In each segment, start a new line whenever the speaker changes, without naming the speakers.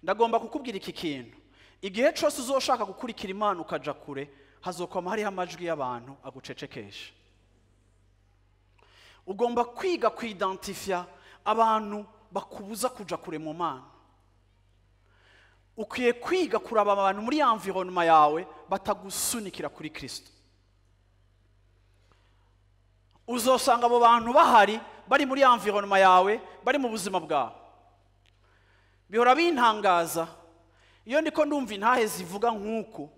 Ndagomba kukubwira iki kintu. Igihe cyose uzoshaka gukurikira Imana ukaja kure, hazokoma hariho amajwi y'abantu agucecekesha. Ugomba kwiga kwidentifya abantu bakubuza kuja kure mu Mana. Ukwiye kwiga kuraba abantu muri environnement yawe batagusunikira kuri Kristo. Uzosanga abo bantu bahari bari muri environnement yawe, bari mu buzima bwawe. Bihora bintangaza iyo ndiko ndumva intahe zivuga nkuko,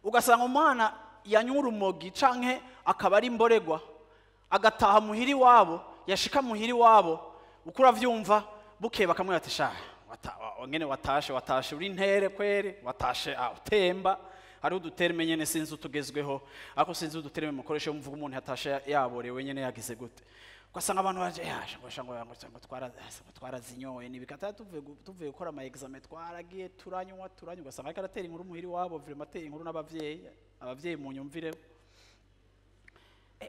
ugasanga umwana yanyura urumogi canke akaba ari imboregwa, agataha muhiri wabo, yashika muhiri wabo, ukura vyumva bukeye bakamwira ati sha ngene watashe uri ntere kwere, watashe utemba. Hari uduterme nyene sinzi utugezweho, ariko sinzi uduterme mukoresha mvuga umuntu yatashe yaborewe nyene yagize gute. Ugasanga abantu baje yaje ngo twarazinyoye nibikata tuvuye gukora ama examen twaragiye turanywa ugasanga ariko aratera inkuru muhiri wabo, vraiment atera inkuru n'abavyeyi, abavyeyi mu nyumvire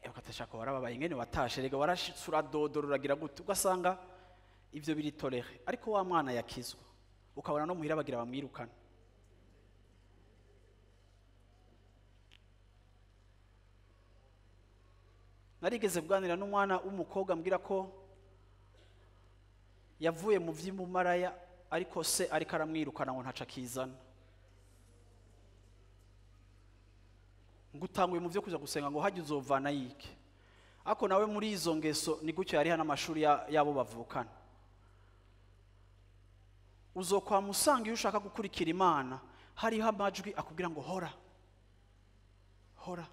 ugatashaka warababaye ngene watashe rega warashitse uradodora uragira gute, ugasanga ivyo biri tolere. Ariko wa mwana yakizwa ukabona no muhira bagira bamwirukana. Narigeze kuganira n'umwana w'umukobwa ambwira ko yavuye mu vy'umumaraya, ariko se ariko aramwirukana ngo ntaca akizana. Ngutanguye mu vyo kuza gusenga ngo hajye uzovana yike. Ariko nawe muri izo ngeso ni gutyo yari n'amashuri yabo bavukana. Uzokwamusanga iyo ushaka gukurikira Imana hariho amajwi akubwira ngo hora hora.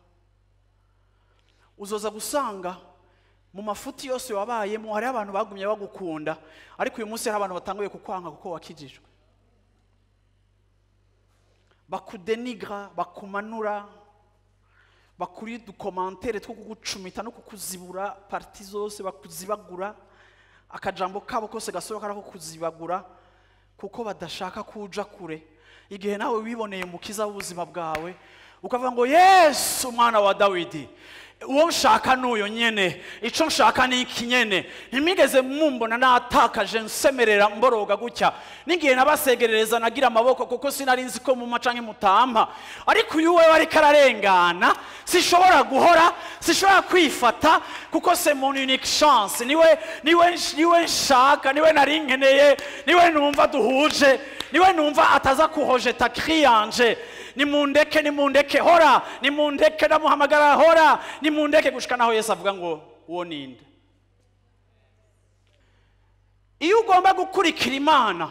Uzoza gusanga mu mafuti yose wabayemo hari abantu bagumye bagukunda, ariko uyu munsi hari abantu batanguye kukwanga kuko wakijijwe. Bakudenigra, bakumanura, bakuri dukomantere two kugucumita no kukuzibura parti zose bakuzibagura, akajambo kabo kose gasohoka arako kuzibagura kuko badashaka kuja kure. Igihe nawe wiboneye umukiza w'ubuzima bwawe ukavuga ngo Yesu umwana wa Dawidi, uwo nshaka n'uyo nyene, ico nshaka ni iki nyene, ntimwigeze mumbona natakaje nsemerera mboroga gutya, n'igihe nabasegerereza nagira amaboko kuko sinari nzi ko muma canke mutampa, ariko uyu wewe ariko ararengana, sishobora guhora, sishobora kwifata kuko c'est mon unique chance, niwe nshaka, niwe nari nkeneye, niwe numva duhuje, niwe numva ataza kuhojeta cri yanje. Nimundeke, nimundeke hora, nimundeke ndamuhamagara hora, nimundeke gushika naho Yesu avuga ngo uwo ninde. Iyo ugomba gukurikira Imana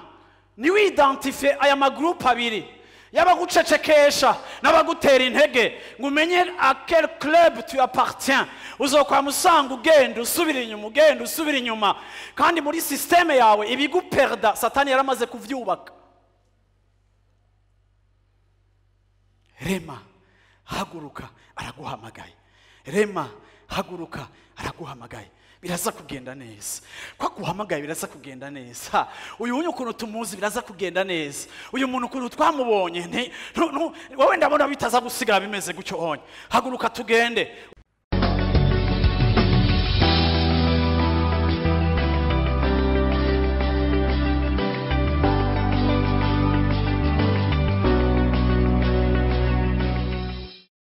niwidentifie aya magroup abiri y'abagucecekesha n'abagutera intege, ngo umenye à quel club tu appartiens. Uzokwamusanga ugenda usubira inyuma, ugenda usubira inyuma, kandi muri systeme yawe ibiguperda Satani yaramaze kuvyubaka. Rema haguruka araguhamagaye, rema haguruka araguhamagaye, biraza kugenda neza. Kwa guhamagaye biraza kugenda neza. Uyu unyu ukuntu tumuzi biraza kugenda neza. Uyu muntu ukuntu twamubonye wowe ndabona bitaza gusigara bimeze gutyo honye. Haguruka tugende.